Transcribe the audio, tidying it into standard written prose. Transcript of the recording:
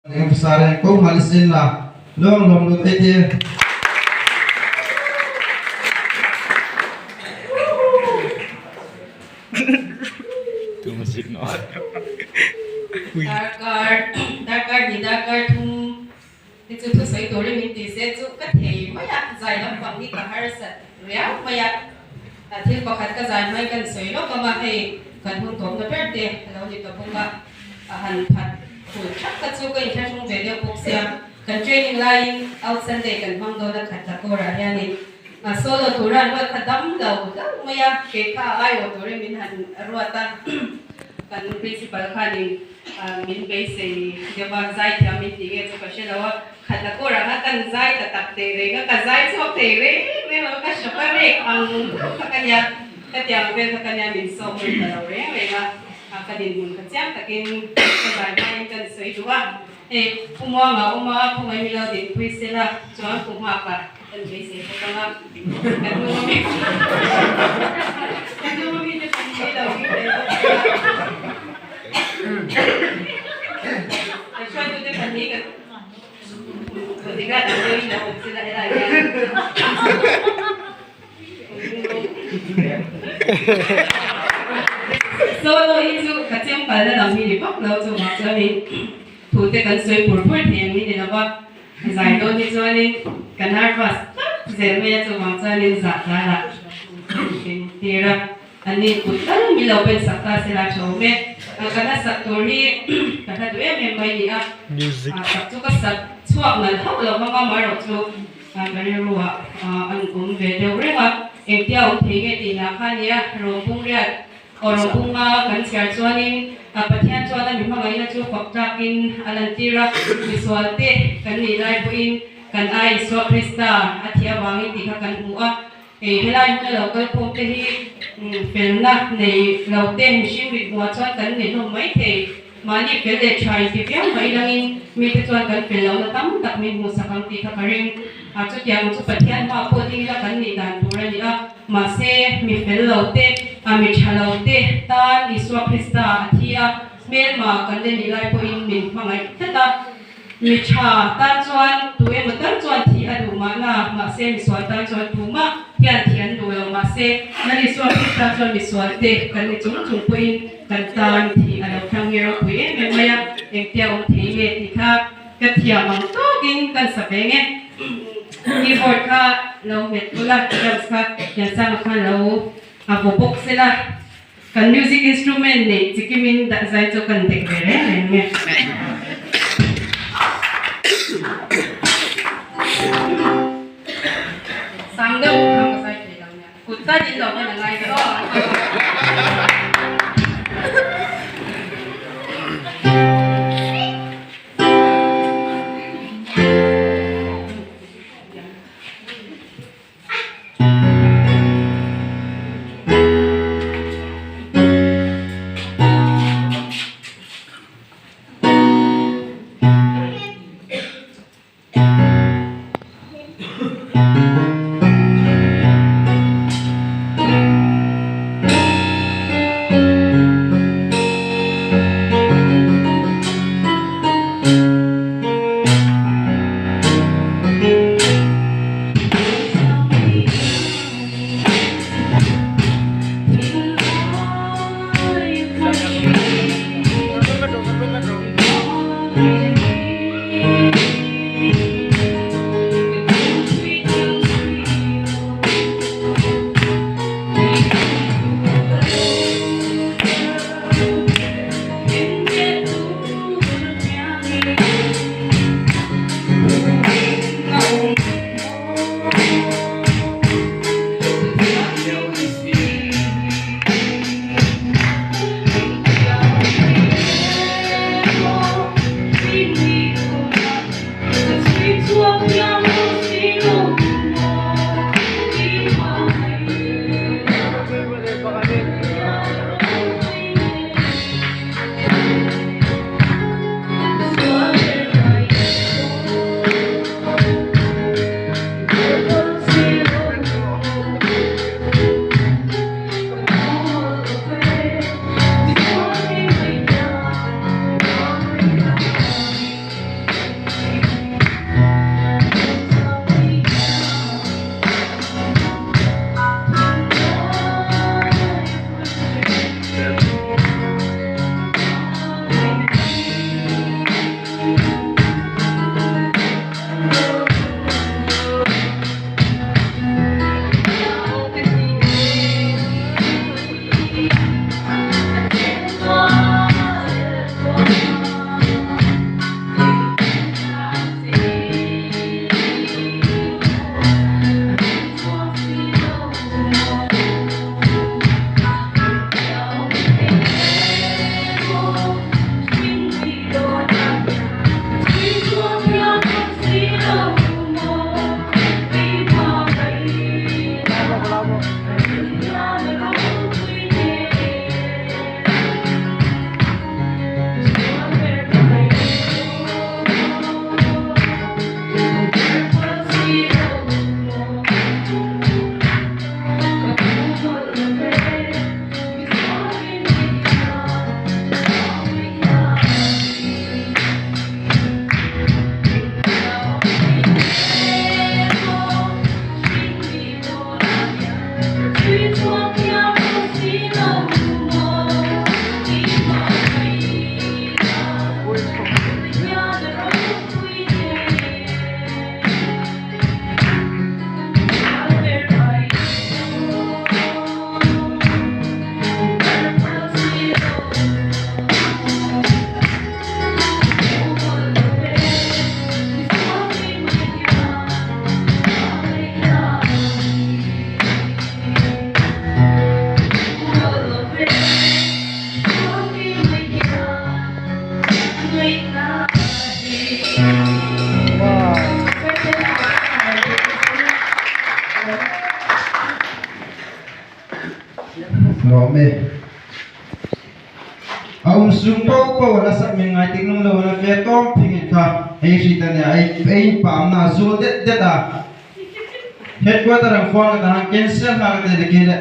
Emphasare ko malisin la long lom lu te te. Darkar darkar hnih darkar thum hi chu thusawi turin min ti se chu ka thei mai a, zai lampang hi ka harsat riau mai a, thil pakhat ka zai hmai kan sawi lawk ang a, hei kan hun tawpna ber te a lo ni ta bawk a, a han phat khul thak kha chu ka inthlahrung ve deuh bawk sia, kan training laiin out Sunday kan hmang dawn a khat la kawrah hianin solo tura an ruat kha dam lo hlauh mai a, kei kha a aiawh turin min han ruat a, kan principal khanin min beisei deuh a, zaithiam min tih nge chu ka hre lo a, khat la kawrah khan kan zai ta tak teh reng a, ka zai chhuak thei reng reng lo a, ka shock a rek ang hlauh kha ka nia, hetiang vel kha ka nia min sawm lut ta lo reng reng a. A ka dinhmun ka chiang takin ka zai hmain kan sawi duh a, hei Pu Muanga awm a, khawngaih mi lo dinpui sela chuan Pu Nghaka kan beisei bawk ang a, kan hnung ami kan hnung ami te kan ni lo hi thei bawk sela kan hruaitute pahnih kan bodyguard ang deuhin lo awm sela helai hian. Solo hi chu ka chem kalna lam hi ni vak lo chuvang chuanin thu te kan sawi pur pur thei ang hi ni lova, zai dawn hi chuanin ka nervous tlat zel mai a chuvang chuanin zah tlarah min tir a, an ni kut tal min lo pen sak ta sela tha awm e. Ka hla sak tur hi ka hla duh em em mai ni a, sak chu ka sak chhuak nalh hauh lo vang a, amaherawh chu Ka rilruah an awm ve deuh reng a, engtia awm thei nge tih lah kha nia, Rawmpung riat aw Rawmpunga kan chhiar chuanin Pathian chuan a mi hmangaihna chu fak tlakin a lantir a, misualte kan nih lai pawhin kan ai Isua Krista a thih avangin tih kha kan hmu a, hei helai hmuna lo kal khawm te hi felna nei lo te mihring rit hmuah chuan kan ni hlawm mai thei. Mahni fel leh tha inti viau mai langin mite chuan kan fel lohna tam tak min hmuhsak ang tih kha ka ring. A chutiang chu Pathian hma pawh ding ila kan nih dan tur a ni a. Mahse, mi fel lo te, a mi tha lo te tan Isua Krista a thi a, hmelma kan la nih lai pawhin min hmangaih tlat a. Mi tha tan chuan tu emaw tal chuan thih a duh mahna, mahse misual tan chuan tumah hian thih an duh lo. Mahse, Lal Isua Krista chuan misual te kan ni chung chung pawhin kan tan thih a lo thlang hi ropui em em mai a, engtia awm thei nge tih kha ka thiam ang tawkin kan sa ve nge. Keyboard kha lo hmet ula, drums kha Liansanga khan lo a vaw bawk sela. Kan music instrument neih chikimin dah zai chu kan dek ve reng reng nge. Sang deuh kha ka zai thei lo nia. Kut tal in lo hman a ngai ve aw. Lawm e. A um sung po po a la sak min ngai tik nung lo na ve tawng thing in kha ei hri ta nia ei ei pam na zul det det a. Headquarter ang phone ka ta hang cancel ha ka te le ke le.